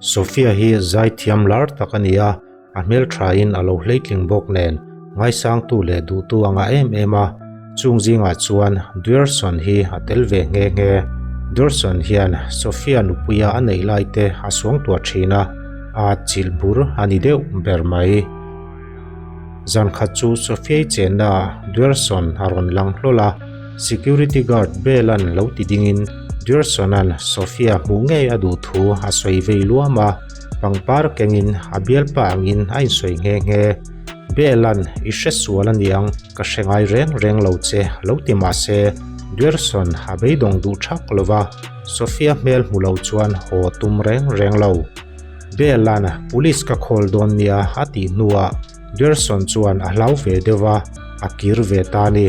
Sophia hi zaithiam lar tak a ni a, a hmelthain a lo hleitling bawk nen ngaisangtu leh duhtu a ngah em em a, chung zingah chuan Duerson hi a tel ve nghe nghe. Duerson hian Sophia nupuia a neih lai te a suangtuah thin a, a chilh bur a ni deuh ber mai. Zan khat chu Sophia-i chennaah Duerson a rawn lang hlawl a, security guard Bell-a'n lo ti dingin Duerson-a'n Sophia hmuh ngei a duh thu a sawi vei luam a, pangpar kengin a bialpa angin a insawi nghe nghe. Bell-a'n i hre sual a niang, ka hre ngai reng reng lo che lo ti mah se Duerson a beidawng duh thak lo va, Sophia hmel hmu lo chuan haw tum reng reng lo. Bell-a'n police ka call dawn nia a tih hnuah Gerson chuan a hlau ve deuh a, a kir ve ta a ni.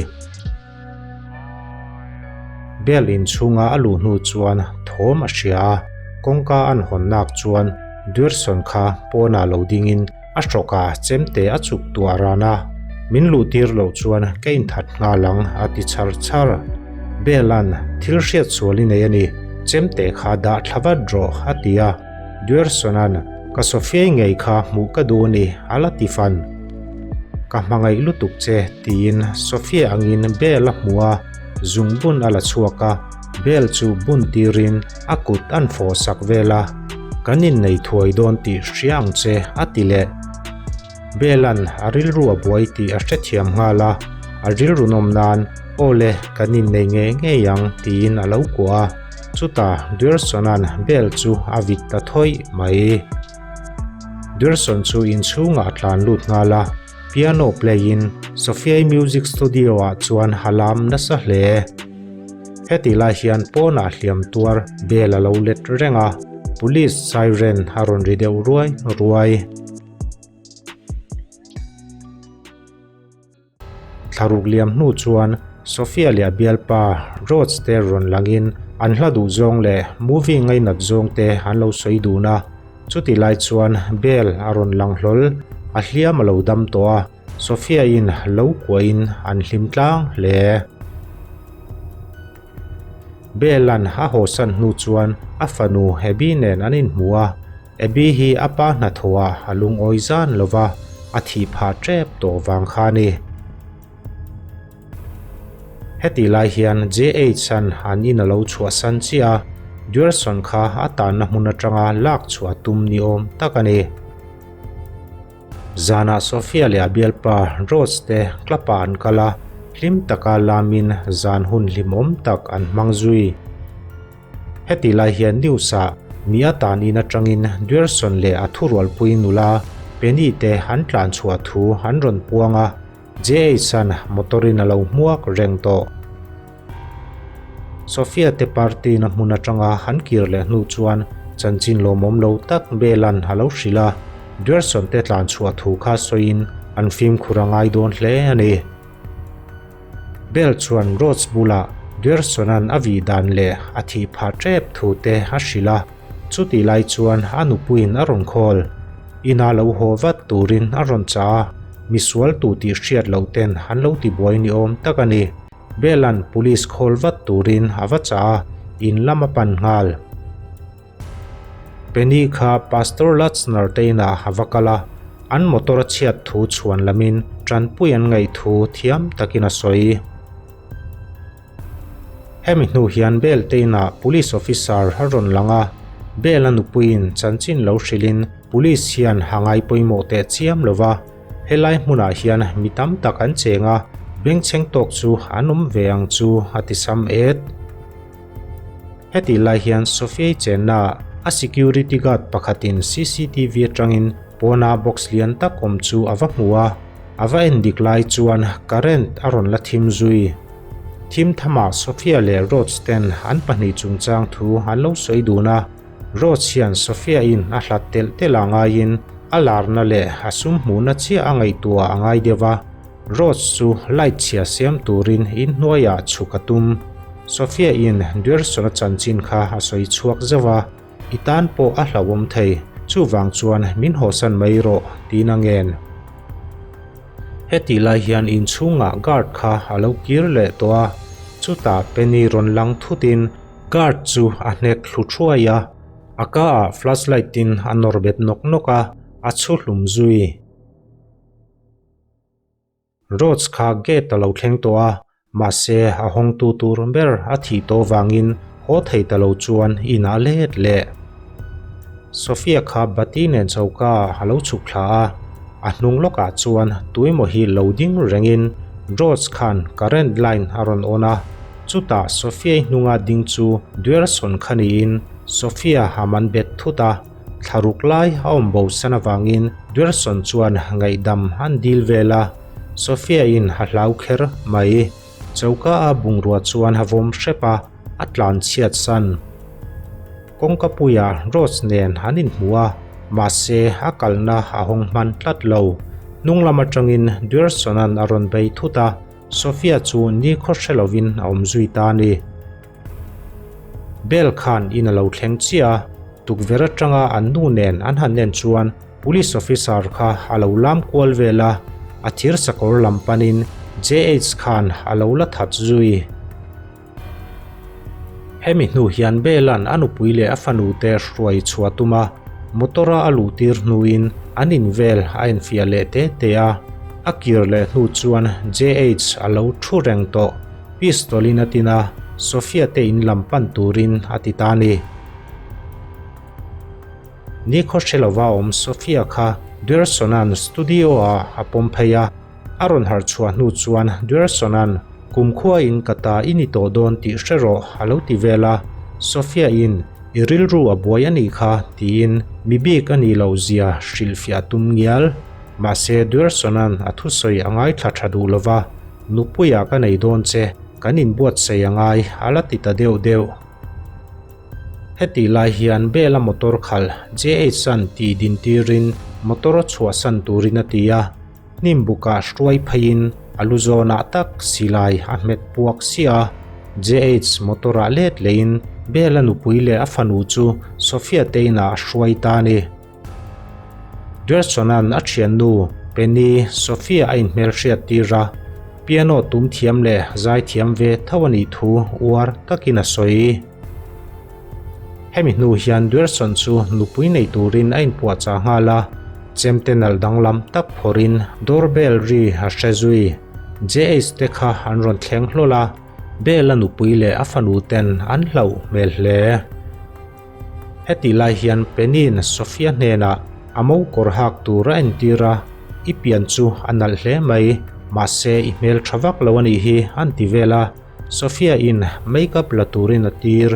Bell inchhunga a luh hnu chuan thawm a hria a, kawngka an hawn nak chuan Gerson kha pawnah lo dingin a hrawkah chemte a chuk tuah ran a, Min luh tir loh chuan ka inthat nghal ang a ti chhar chhar. Bell-a'n thil hriat sual i nei a ni, chemte kha dah thla vat rawh a ti a. Duerson-a'n ka Sophia-i ngei kha hmuh ka duh a ni a la ti fan. Ka hmangaih lutuk che tiin Sophia angin Bell a hmu a, zungbun a la chhuak a, Bell chu bun tirin a kut an fawh sak vel a, Kan innei thuai dawn tih hria ang che a ti leh. Bell-a'n a rilru a buai tih a hrethiam nghal a, a rilru nawm nan Aw le, kan innei ngei ngei ang tiin a lo kuah a. Chutah Durson-a'n bell chu a vit ta thawih mai. Durson chu inchhungah a tlan lut nghal a, piano play-in Sophia-i music studio-ah chuan a lam nasa hle. Heti lai hian pawnah hliam tuar bell a lo let reng a, police siren a rawn ri deuh ruai ruai. Thlaruk liam hnu chuan Sophia leh a bialpa Rhodes te rawn langin an hla duh zawng leh movie ngainat zawng te an lo sawi dun a, chuti lai chuan Belle a rawn lang hlawl, a hliam a lo dam tawh a, Sophia in lo kuahin an hlim tlang hle. Belle-a'n a hawsan hnu chuan a fanu Abby nen an inhmu a, Abby hi a pa hnathawhah a lungawi zan lo va, a thih phah tep tawh vang kha a ni. Heti lai hian JH-a'n an in a lo chhuahsan chiah a, Duerson kha a tanna hmun atanga lak chhuah tum ni awm tak a ni. Zanah Sophia leh a bialpa Rose te club-ah an kal a, hlim taka lamin zan hun hlimawm tak an hmang zui. Heti lai hian news-ah mi a tan in atangin Duerson leh a thurualpui nula Penny te an tlan chhuah thu an rawn puang a, JH-a'n motor-in a lo hmuak reng tawh. Sophia te party-na hmun atanga an kir leh hnu chuan chanchin lawmawm lo tak Bell-a'n a lo hrilh a, Duerson te tlan chhuah thu kha sawiin an fimkhur a ngai dawn hle a ni. Bell chuan Rhodes bulah Duerson-a'n a vih dan leh a thih phah tep thu te a hrilh a, chutih lai chuan a nupuiin a rawn call. Inah lo haw vat turin a rawn chah a, misual tu tih hriat loh ten an lo tibuai ni awm tak a ni. Bell-a'n police call vat turin a va chah a, in lam a pan nghal. Penny kha Pastor Latzner te inah a va kal a, an motor a chhiat thu chhuan lamin tanpui an ngaih thu thiam takin a sawi. Hemi hnu hian Bell te inah Police Officer a rawn lang a, Bell a nupuiin chanchin lo hrilhin Police hian a ngai pawimawh teh chiam lo va, helai hmunah hian mi tam tak an cheng a, bengchheng tawk chu an awm ve ang chu a ti sam et. Hetih lai hian Sophia-i chenna a security guard pakhatin cctv atangin pawna box lian tak awm chu a va hmu a, a va en dik lai chuan current a rawn la thim zui. Thim thamah Sophia leh Rhodes ten an pahnih chungchang thu an lo sawi dun a, Rhodes hian Sophia-in a hlat telh telh a ngaiin a larna leh a sum hmuhna chiah a ngaihtuah a ngai deuh a, Rose chu light chhia siam turin inhnuaiah chhuk a tum. Sophia in Duerson a chanchin kha a sawi chhuak zauh a, I tan pawh a hlauhawm thei, chuvang chuan min hawsan mai rawh, tiin a ngen. Hetih lai hian inchhungah guard kha a lo kir leh tawh a, chutah Penny rawn lang thutin. Guard chu a hnek thlu thuai a, a ka ah flashlight in a nawr bet nawk nawk a, a chhu hlum zui. Rhodes kha gate a lo thleng tawh a, mahse a hawngtu tur ber a thih tawh vangin haw thei ta lo chuan inah let leh. Sophia kha bati nen choka ah a lo chhuk thla a, a hnung lawkah chuan tuemaw hi lo ding rengin Rhodes khan current line a rawn on a, chutah Sophia-i hnunga ding chu Duerson kha niin Sophia a man bet thut a. Thlaruk lai a awm bo san avangin Duerson chuan ngaihdam an dil vel a, Sophia-in a hlau kher mai. Choka a bungrua chuan a vawm hrep a, a tlan chhiat san. Kawngka puiah Rose nen an inhmu a, mahse a kalna a hawng hman tlat lo. Hnung lam atangin Duerson-a'n a rawn bei thut a, Sophia chu nikhaw hre lovin a awm zui ta a ni. Bell khan in a lo thleng chiah a, tukverh atanga an nu nen an han en chuan police officer kha a lo lam kual vel a, a thir sakawr lam panin JH khan a lo la that zui. Hemi hnu hian Bell-a'n a nupui leh a fanu te hruai chhuah tum a, motor-a a luh tir hnuin an in vel a enfiah leh te te a, a kir leh hnu chuan JH a lo thu reng tawh. Pistol in a tin a, Sofia te in lam pan turin a ti ta a ni. Nikhaw hre lova awm Sofia kha Duerson-a'n studio ah a pawm phei a, a rawn harh chhuah hnu chuan Duerson-a'n kumkhua in ka ta i ni tawh dawn tih hre rawh a lo ti vel a, Sofia in i rilru a buai a nih kha tiin mi bik a nih loh zia hrilhfiah tum ngial. Mahse Duerson-a'n a thusawi a ngaithla tha duh lova, Nupuia ka nei dawn che, kan inbuatsaih a ngai, a la ti ta deuh deuh. Hetih lai hian Bella motor khalh JH-a'n tih din tirin motor a chhuahsan turin a ti a, hnim bukah hruai pheiin a lu zawnah tak silai a hmet puak siah a, JH motor-ah let lehin Bella nupui leh a fanu chu Sophia te inah a hruai ta a ni. Gerson-a'n a thiannu Penny Sophia a inhmelhriat tir a, piano tum thiam leh zai thiam ve tho a nih thu uar takin a sawi. Hemi hnu hian Gerson chu nupui nei turin a inpuahchah nghal a, chemte nalh danglam tak phawrhin doorbell ri a hre zui. JH te kha an rawn thleng hlawl a, Bell-a nupui leh a fanu ten an hlauh hmel hle. Hetih lai hian Penny-in Sophia hnenah a mo kawr hak tur a entir a, I pian chu a nalh hle mai, mahse i hmel tha vak lo a nih hi an ti vel a, Sophia-in make-up la turin a tir.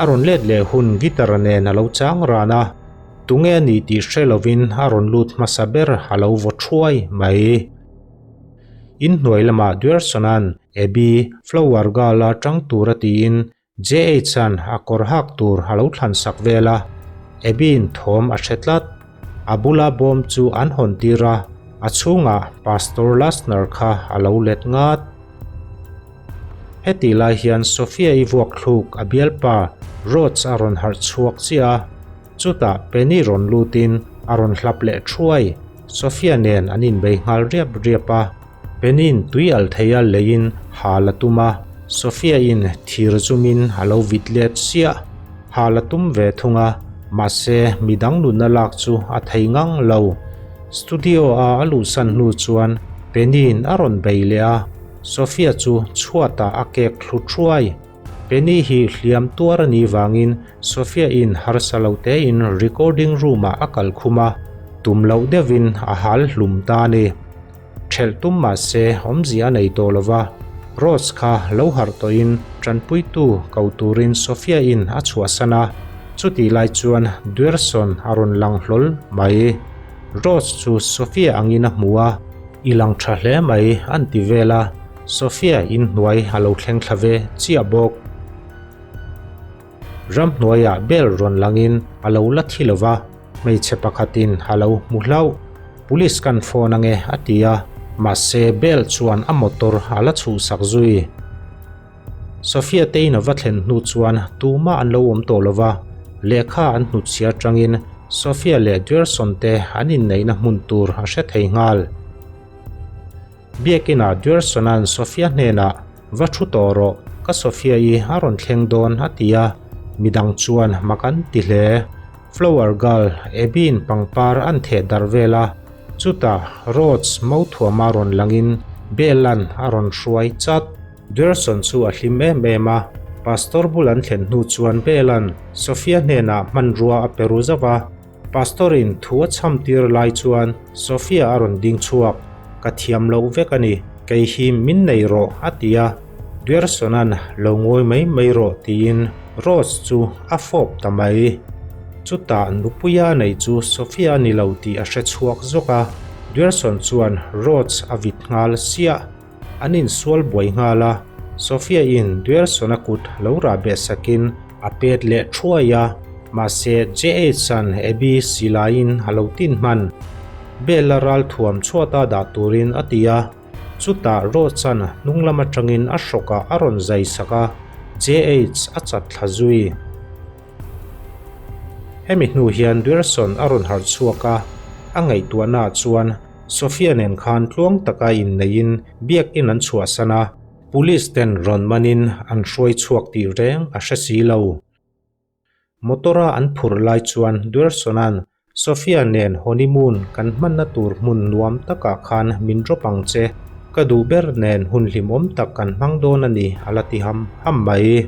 A rawn let leh hun guitar nen a lo chang ran a, tunge a nih tih hre lovin a rawn lut hmasa ber a lo vaw thuai mai. Inhnuai lamah Duerson-a'n Abby flower girl-a tang tura tiin JH-a'n a kawr hak tur a lo thlan sak vel a, Abby-in thawm a hre tlat. A bula bawm chu an hawn tir a, a chhungah Pastor Lasner kha a lo let ngat. Hetih lai hian Sophia-i vuak thluk a bialpa Rhodes a rawn harh chhuak chiah a, chutah Penny rawn lutin a rawn hlap leh thuai. Sophia nen an inbei nghal riap riap a. Penny-in tui alh theia leiin hal a tum a, Sophia-in thir zumin a lo vit let chiah. Hal a tum ve thung a, mahse midang nunna lak chu a thei ngang lo. Studio-a a luhsan hnu chuan Penny-in a rawn bei leh a, Sophia chu chhuatah a kek thlu thuai. Penny hi hliam tuar a nih vangin Sophia-in harsa lo tein recording room-ah a kal khum a, tum loh deuhin a hal hlum ta a ni. Ṭhelh tum mah se awmzia a nei tawh lo va, Rose kha lo harh tawhin ṭanpuitu ko turin Sophia-in a chhuahsan a, chutih lai chuan Duerson a rawn lang hlawl mai. Rose chu Sophia angin a hmu a, I lang ṭha hle mai an ti vel a, Sophia inhnuai a lo thleng thla ve chiah bawk. Ramhnuaiah bel rawn langin a lo la thi lo va, hmeichhe pakhatin a lo hmu hlauh. Police kan phone ange a ti a, mahse bel chuan a motor a la chhuhsak zui. Sophia te in a va thlen hnu chuan tumah an lo awm tawh lo va, lehkha an hnutchhia atangin Sophia leh Duerson te an inneihna hmun tur a hre thei nghal. Biakinah Duerson-a'n Sophia hnenah, Va thu tawh rawh, Ka Sofia-i a rawn thleng dawn a ti a, midang chuan mak an ti hle. Flower Girl, Abby-in pangpar an theh darh vel a, chutah Rhodes Mothuama rawn langin Bell-a'n a rawn hruai chat. Gerson chu a hlim em em a, Pastor bul an thlen hnu chuan Bell-a'n Sofia hnenah hmanrua a pe ru zauh a. Pastor-in thu a chham tir lai chuan Sofia a rawn ding chhuak, Ka thiam loh vek a ni, kei hi min nei rawh, a ti a. Gerson-a'n lo ngawi mai mai rawh tiin Rose chu a fawp ta mai. Chutah nupuia a neih chu Sofia a ni lo tih a hre chhuak zawk a, Gerson chuan Rose a vit nghal siah. An insual buai nghal a, Sophia-in Duerson-a kut lo rah beh sakin a pet leh thuai a, mahse JH-a'n Abby silaiin a lo tin hman. Bella ral thuam chhuata dah turin a ti a, chutah Rose-a'n hnung lam atangin a hrawkah a rawn zai sak a, JH a chat thla zui. Hemi hnu hian Duerson a rawn harh chhuak a, a ngaihtuahnaah chuan Sofia nen khan tluang taka inneihin biakin an chhuahsan a, police ten rawn manin an hruai chhuak tih reng a hre si lo. Motor-a an phurh lai chuan Duerson-a'n Sofia nen honeymoon kan hmanna tur hmun nuam takah khan min drop ang che, ka duh ber nen hun hlimawm tak kan hmang dawn a ni a la ti ham ham mai.